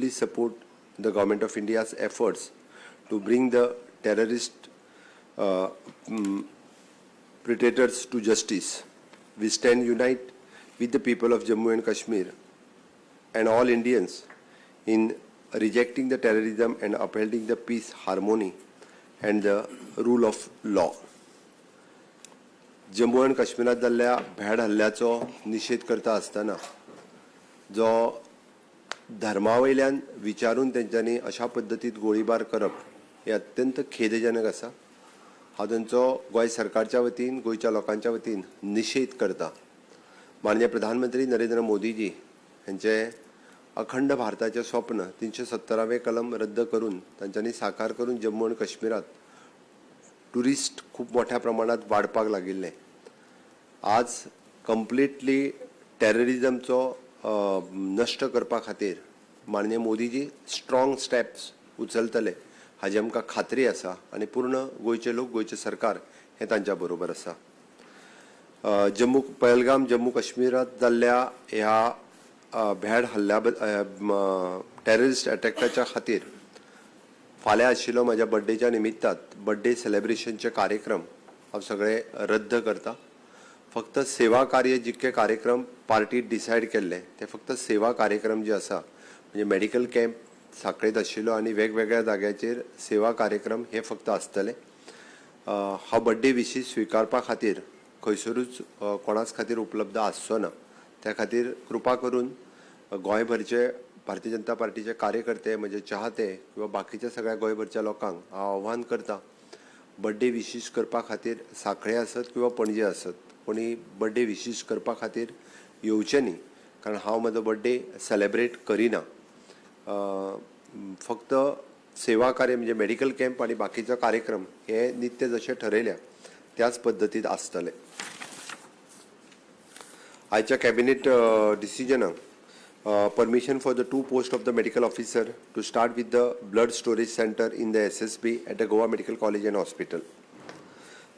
Support the government of India's efforts to bring the terrorist predators to justice. We stand unite with the people of Jammu and Kashmir and all Indians in rejecting the terrorism and upholding the peace, harmony, and the rule of law. Jammu आनी काश्मीरांत जाल्ल्या भॅड हल्ल्याचो निशेध करता आसतना जो धर्मा वयल्यान विचारून तेंच्यांनी अशा पद्दतीन गोळीबार करप हें अत्यंत खेदजनक आसा. हांव तांचो गोंय सरकारच्या वतीन, गोंयच्या लोकांच्या वतीन निशेध करता. माननीय प्रधानमंत्री नरेंद्र मोदीजी हांचे अखंड भारताचें स्वप्न 370वें कलम रद्द करून तांच्यांनी साकार करून जम्मू आनी काश्मीरांत ट्युरिस्ट खूब मोठ्या प्रमाणात वाडपाक लागिल्ले. आज कंप्लिटली टेररिजमचो नश्ट करपा खातीर माननीय मोदीजी स्ट्रॉंग स्टेप्स उचलतले हाजी आमकां खात्री आसा आनी पूर्ण गोंयचे लोक, गोंयचें सरकार हें तांच्या बरोबर आसा. जम्मू पहलगाम, जम्मू काश्मीरांत जाल्ल्या ह्या भॅड हल्ल्या, टेररिस्ट अटॅकाच्या खातीर फाल्यां आशिल्लो म्हज्या बड्डेच्या निमित्तात बड्डे सेलेब्रेशनचे कार्यक्रम हांव सगळे रद्द करता. फक्त सेवा कार्य जितके कार्यक्रम पार्टीत डिसायड केल्ले ते फक्त सेवा कार्यक्रम जे आसा, म्हणजे मेडिकल कॅम्प साखळेंत आशिल्लो आनी वेगवेगळ्या जाग्याचेर सेवा कार्यक्रम हे फक्त आसतले. हांव बड्डे विशीस स्विकारपा खातीर खंयसरूच कोणाच खातीर उपलब्ध आसचो ना. त्या खातीर कृपा करून गोंयभरचे भारतीय जनता पार्टीचे कार्यकर्ते, म्हजे चाहते किंवा बाकीच्या सगळ्या गोंयभरच्या लोकांक हांव आव्हान करता, बड्डे विशीस करपा खातीर साखळे आसत किंवा पणजे आसत, कोणी बड्डे विशीस करपा खातीर येवचे न्ही, कारण हांव म्हजो बड्डे सेलेब्रेट करिना. फक्त सेवा कार्य म्हणजे मेडिकल कॅम्प आनी बाकीचो कार्यक्रम हे नित्य जशे ठरयल्या त्याच पद्दतीत आसतले. आयच्या cabinet डिसिजनाक permission for the two post of the medical officer to start with the blood storage center in the SSB at the Goa Medical College and Hospital.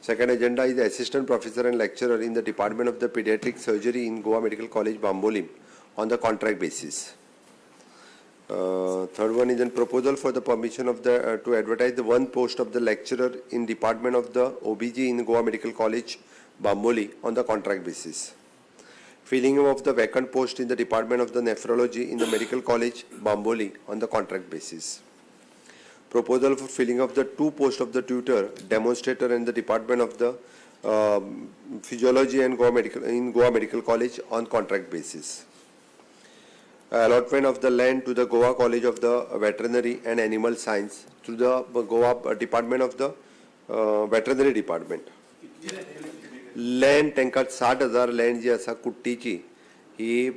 Second agenda is the assistant professor and lecturer in the Department of the Pediatric Surgery in Goa Medical College, Bambolim, on the contract basis. Third one is a proposal for the permission of the to advertise the one post of the lecturer in Department of the OBG in Goa Medical College, Bambolim, on the contract basis. Filling of the vacant post in the Department of the Nephrology in the Medical College, Bambolim, on the contract basis. Proposal for filling of the two posts of the tutor, demonstrator in the Department of the Physiology and Goa Medical in Goa Medical College on contract basis. Allotment of the land to the Goa College of the Veterinary and Animal Science through the Goa Department of the Veterinary Department. Land तांकां 60,000 land जी आसा कुट्टीची, ही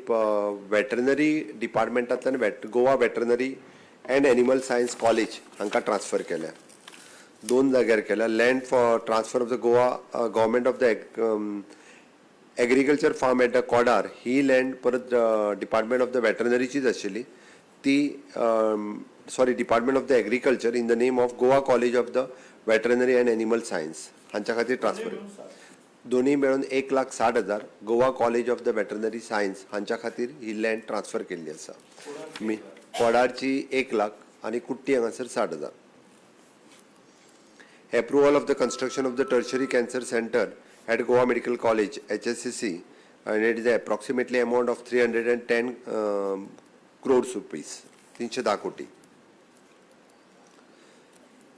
veterinary डिपार्टमेंटांतल्यान Goa Veterinary and Animal Science College हांकां transfer केल्या. दोन जाग्यार केल्या. Land for transfer of the Goa Government of the Agriculture Farm at the Codar, he land परत डिपार्टमेंट ऑफ the वेटरनरीचीच आशिल्ली ती, sorry, Department of the Agriculture in the name of Goa College of the Veterinary and Animal Science हांच्या खातीर transfer. दोन्ही मेळून 1,60,000. Goa College of the Veterinary Science हांच्या खातीर ही land transfer केल्ली आसा. मी कोडारची 1 लाख आनी कुट्टी हांगासर 60,000. Approval of the construction of the tertiary cancer center at Goa Medical College, HSCC, and it is approximately amount of 310 crores rupees, 310 कोटी.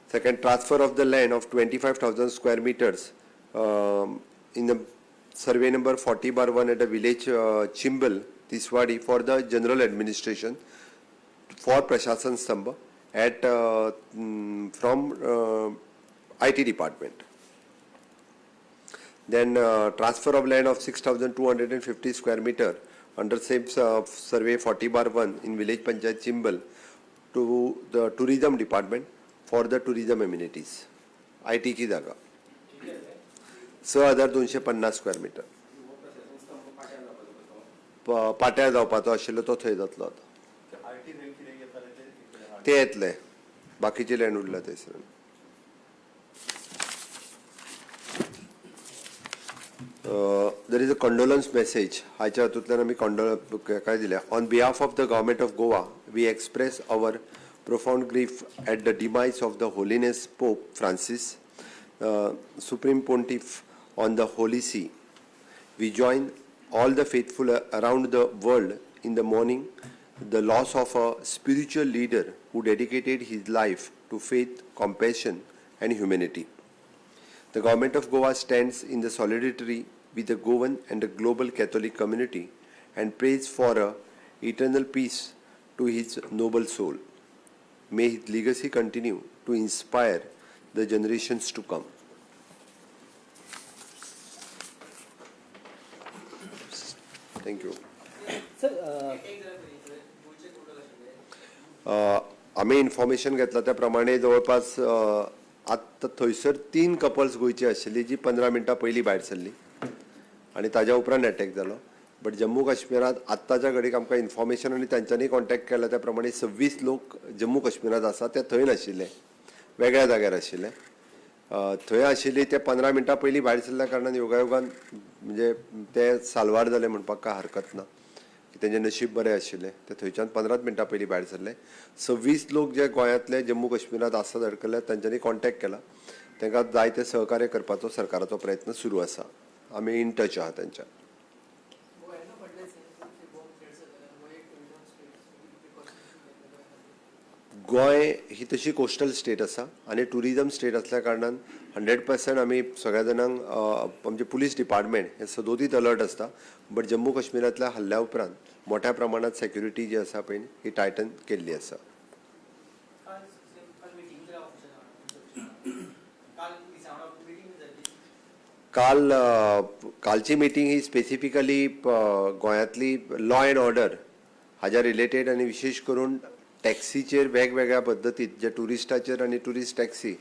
Second, transfer of the land of 25,000 square meters in the survey number 40/1 at the village Chimbel, Tiswadi, for the general administration for Prashasan Stambh at from IT department. Then transfer of land of 6,250 square meter under same survey 40/1 in village Panchayat Chimbel to the tourism department for the tourism amenities. IT ची जागा 6,250 square metre. पाट्यार जावपाचो आशिल्लो तो थंय जातलो आतां. ते येतले, बाकीचे लँड उरला थंयसर. There is a condolence message. हाच्या हातूंतल्यान आमी काय दिल्या. On behalf of the Government of Goa, We express our profound grief at the demise of the Holiness Pope Francis, Supreme Pontiff on the Holy See. We join all the faithful around the world in the mourning the loss of a spiritual leader who dedicated his life to faith, compassion, and humanity. The government of Goa stands in the solidarity with the Goan and the global Catholic community and prays for a eternal peace to his noble soul. May his legacy continue to inspire the generations to come. Thank you. Sir. आमी information घेतला त्या प्रमाणे जवळपास आत्तां थंयसर तीन couples गोंयची आशिल्ली जी 15 मिनटां पयलीं भायर सरली आनी ताज्या उपरांत एटॅक जालो. बट जम्मू काश्मीरांत आत्ताच्या घडीक आमकां इन्फॉर्मेशन आनी तांच्यांनी कॉन्टेक्ट केला त्या प्रमाणे 26 लोक जम्मू काश्मीरांत आसा. ते थंय नाशिल्ले, वेगळ्या जाग्यार आशिल्ले. थंय आशिल्ली ते 15 मिनटां पयलीं भायर सरल्या कारणान योगायोगान म्हणजे ते साल्वार जाले म्हणपाक काय हरकत ना की तेंचें नशीब बरें आशिल्लें. ते थंयच्यान 15 मिनटां पयलीं भायर सरले. 26 लोक जे गोंयांतले जम्मू काश्मीरांत आसात अडकल्ले, तांच्यांनी कॉन्टेक्ट केला. तांकां जाय ते सहकार्य करपाचो सरकाराचो प्रयत्न सुरू आसा. आमी इन टच आहा तांच्या. गोव्यान पडले बॉम्ब थ्रेट्स जाताले, गोंय एक टुरिझम स्टेट. गोंय ही तशी कोस्टल स्टेट आसा आनी टुरिजम स्टेट असल्या कारणान 100% आमी सगळ्या जाणांक, आमचे पुलीस डिपार्टमेंट हे सदोदीत अलर्ट आसता. बट जम्मू काश्मीरांतल्या हल्ल्या उपरांत मोठ्या प्रमाणात सेक्युरिटी जी आसा पळय ही टायटन केल्ली आसा. काल काल मिटींग जाल्या ऑफिसात, काल दिसावडा मिटींग जाल्ली. काल कालची मिटींग ही स्पेसिफिकली गोंयांतली लॉ एंड ऑर्डर हाज्या रिलेटेड आनी विशेश करून टॅक्सीचेर वेगवेगळ्या पद्दतीत जे ट्युरिस्टाचेर आनी ट्युरिस्ट टॅक्सी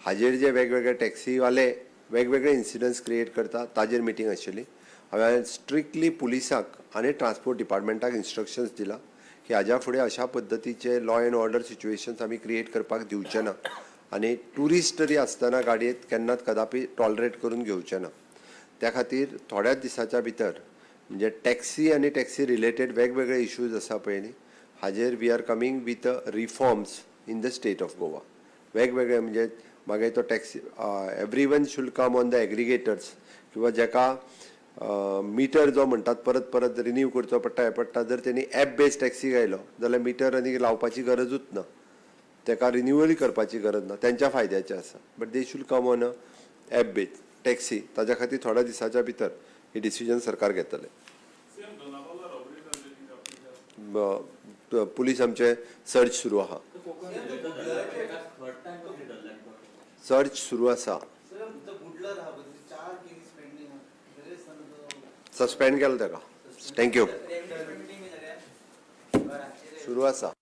हाजेर जे वेगवेगळे टॅक्सीवाले वेगवेगळे इन्सिडंट्स क्रिएट करता ताजेर मिटींग आशिल्ली. हांवें स्ट्रिक्टली पुलिसाक आनी ट्रान्सपोर्ट डिपार्टमेंटाक इन्स्ट्रक्शन्स दिला की हाज्या फुडें अशा पद्दतीचे लॉ एंड ऑर्डर सिच्युएशन्स आमी क्रिएट करपाक दिवचे ना आनी ट्युरिस्ट तरी आसतना गाडयेंत केन्नाच कदापी टॉलरेट करून घेवचे ना. त्या खातीर थोड्याच दिसाच्या भितर म्हणजे टॅक्सी आनी टॅक्सी रिलेटेड वेगवेगळे इश्यूज आसा पळय न्ही, हाजेर we are coming with reforms in the state of Goa. वेगवेगळे म्हणजे मागीर तो taxi, everyone should come on the aggregators किंवा जाका मिटर जो म्हणटात परत परत रिन्यू करचो पडटा हें पडटा, जर तेणी एप बेस्ड टॅक्सी घायलो जाल्यार मिटर आनी लावपाची गरजूच ना, ताका रिन्युअलय करपाची गरज ना, तेंच्या फायद्याचें आसा. But they should come on a app based taxi. ताज्या खातीर थोड्या दिसाच्या भितर ही डिसिजन सरकार घेतले. पुलीस आमचे सर्च सुरू आहा, सर्च सुरू आसा. सर, जो बुडलर आहा पळय, तेजे चार केसीस पेंडींग आहा, तरी आसतना तो सस्पेंड केला ताका. Thank you. Meeting जाल्या. सुरू आसा.